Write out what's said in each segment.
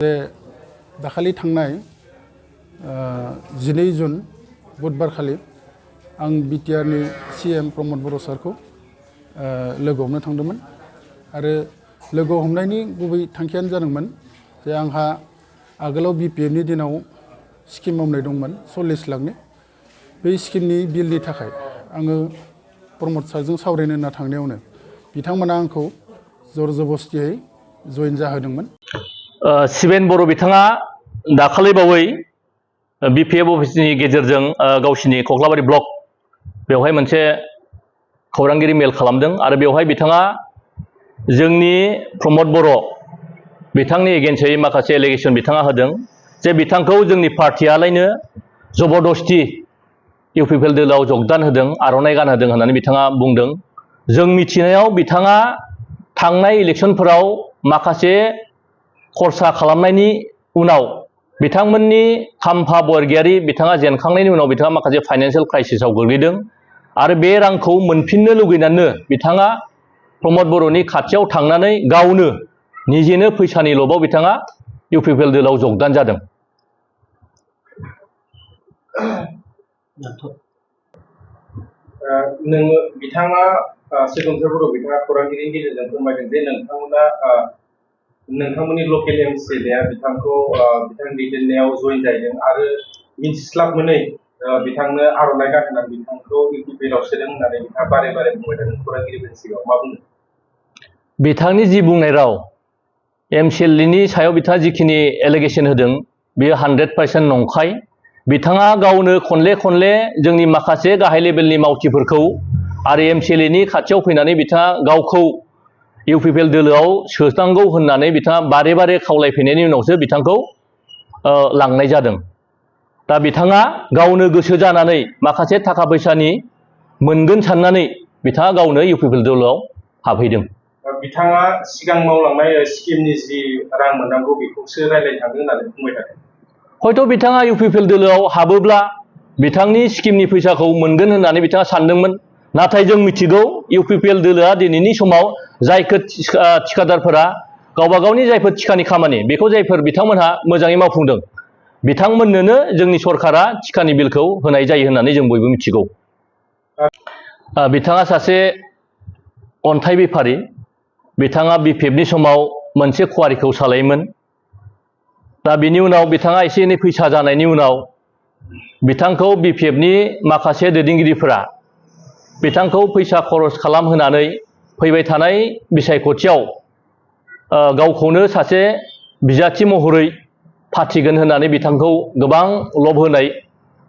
दाखालि थांनाय 12 जुन बुधबार खालि आं बिटिआरनि सीएम प्रमद बर' सारखौ लोगो हमनो थांदोंमोन आरो लोगो हमनायनि गुबै थांखियानो जादोंमोन जे आंहा आगोलाव बिपिएफनि दिनाव स्किम मावनाय दंमोन 40 लाखनि बे स्किमनि बिलनि थाखाय आङो प्रमद सारजों सावरायनो होनना थांनायावनो बिथांमोना आंखौ जर जबस्तियै जइन जाहोदोंमोन। शिबेन बर' बिथाङा दाखालि बावै बिपिएफ अफिसनि गेजेरजों गावसिनि कक्लाबारि ब्लक बेवहाय मोनसे खौरांगिरि मेल खालामदों आरो बेवहाय बिथाङा जोंनि प्रमद बर' बिथांनि एगेन्स्टै माखासे एलिगेसन बिथाङा होदों जे बिथांखौ जोंनि पार्टियालायनो जबरदस्ति इउपिपिएल दोलोआव जगदान होदों, आर'नाइ गानहोदों होननानै बिथाङा बुंदों। जों मिथिनायाव बिथाङा थांनाय इलेक्सनफोराव माखासे खरसा खालामनायनि उनाव बिथांमोननि खाम्फा बरगयारि बिथाङा जेनखांनायनि उनाव बिथाङा माखासे फाइनान्सियेल क्राइसिसआव गोग्लैदों आरो बे रांखौ मोनफिननो लुगैनानै बिथाङा प्रमद बर'नि खाथियाव थांनानै गावनो निजेनो फैसानि लबाव बिथाङा इउपिपिएल दोलोआव जगदान जादों। बिथाङा सोगोमसार बर' बिथाङा खौरांगिरिनि गेजेरजों फोरमायदों जे नोंथांमोननि लकेल एमसिएलए बिथांखौ बिथांनि दैदेननायाव जइन जाहैदों आरो मिन्थिस्लाब मोनै बिथांनो आर'नाइ गानहोनानै बिथांखौ इउपिपिएलआव सोदों होननानै बिथाङा बारे बारे बुंबाय थादों खौरांगिरिफोरनि सिगाङाव मा बुंदों? बिथांनि जि बुंनाय राव एमसिएलएनि सायाव बिथाङा जिखिनि एलिगेसन होदों बेयो 100% नंखाय। बिथाङा गावनो खनले खनले जोंनि माखासे गाहाय लेभेलनि मावथिफोरखौ आरो एमसिएलएनि खाथियाव फैनानै बिथाङा गावखौ इउपिपिएल दोलोआव सोनांगौ होननानै बिथाङा बारे बारे खावलायफैनायनि उनावसो बिथांखौ लांनाय जादों। दा बिथाङा गावनो गोसो जानानै माखासे थाखा फैसानि मोनगोन साननानै बिथाङा गावनो इउपिपिएल दोलोआव हाबहैदों। बिथाङा सिगां मावलांनाय स्किमनि जि रां मोननांगौ बेखौसो रायज्लायनो थांदों होननानै बुंबाय थादों। हयथ' बिथाङा इउपिपिएल दोलोआव हाबोब्ला बिथांनि स्किमनि फैसाखौ मोनगोन होननानै बिथाङा सानदोंमोन। नाथाय जों मिथिगौ इउपिपिएल दोलोआ दिनैनि समाव जायफोर थिखादारफोरा गावबा गावनि जायफोर थिखानि खामानि बेखौ जायफोर बिथांमोनहा मोजाङै मावफुंदों बिथांमोननोनो जोंनि सरकारा थिखानि बिलखौ होनाय जायो होननानै जों बयबो मिथिगौ। बिथाङा सासे अन्थाइ बेफारि। बिथाङा बिपिएफनि समाव मोनसे कुवारिखौ सालायोमोन। दा बिनि उनाव बिथाङा एसे एनै फैसा जानायनि उनाव बिथांखौ बिपिएफनि माखासे दैदेनगिरिफोरा बिथांखौ फैसा खरस खालामहोनानै फैबाय थानाय बिसायख'थियाव गावखौनो सासे बिजाथि महरै फाथिगोन होननानै बिथांखौ गोबां लब होनाय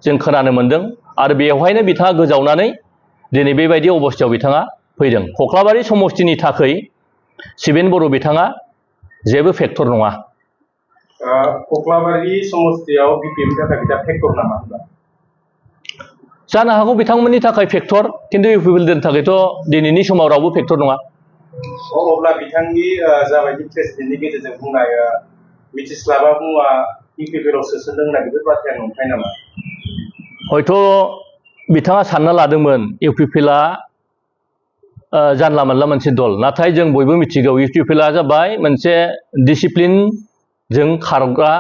जों खोनानो मोनदों आरो बेवहायनो बिथाङा गोजावनानै दिनै बेबायदि अबस्थायाव बिथाङा फैदों। कक्लाबारि समस्तिनि थाखाय शिबेन बर' बिथाङा जेबो फेक्टर नङा। कक्लाबारि समस्तियाव बिपिएफनि थाखाय बिथाङा फेक्टर नामा? जानो हागौ बिथांमोननि थाखाय फेक्टर, खिन्थु इउपिपिएल दोलोनि थाखायथ' दिनैनि समाव रावबो फेक्टर नङा। अब्ला बिथांनि जाबायदि प्रेसिडेन्टनि गेजेरजों बुंनाय मिथिस्लाबा मुवा इउपिपिएलआव सोसनदों होननाय बेफोर बाथ्राया नंखाय नामा? हयथ' बिथाङा सानना लादोंमोन इउपिपिएलआ जानला मोनला मोनसे दल, नाथाय जों बयबो मिथिगौ इउपिपिएलआ जाबाय मोनसे डिसिप्लिनजों खारग्रा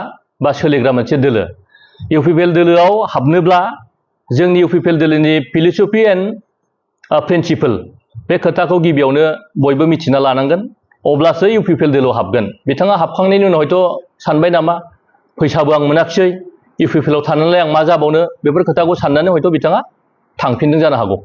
बा सोलिग्रा मोनसे दोलो। इउपिपिएल दोलोआव हाबनोब्ला जोंनि इउपिपिएल दोलोनि फिलसफि एन्ड प्रिन्सिपल बे खोथाखौ गिबियावनो बयबो मिथिना लानांगोन, अब्लासो इउपिपिएल दोलोआव हाबगोन। बिथाङा हाबखांनायनि उनाव हयथ' सानबाय नामा फैसाबो आं मोनाखिसै इउपिपिएलआव थानानैलाय आं मा जाबावनो, बेफोर खोथाखौ साननानै हयथ' बिथाङा थांफिनदों जानो हागौ।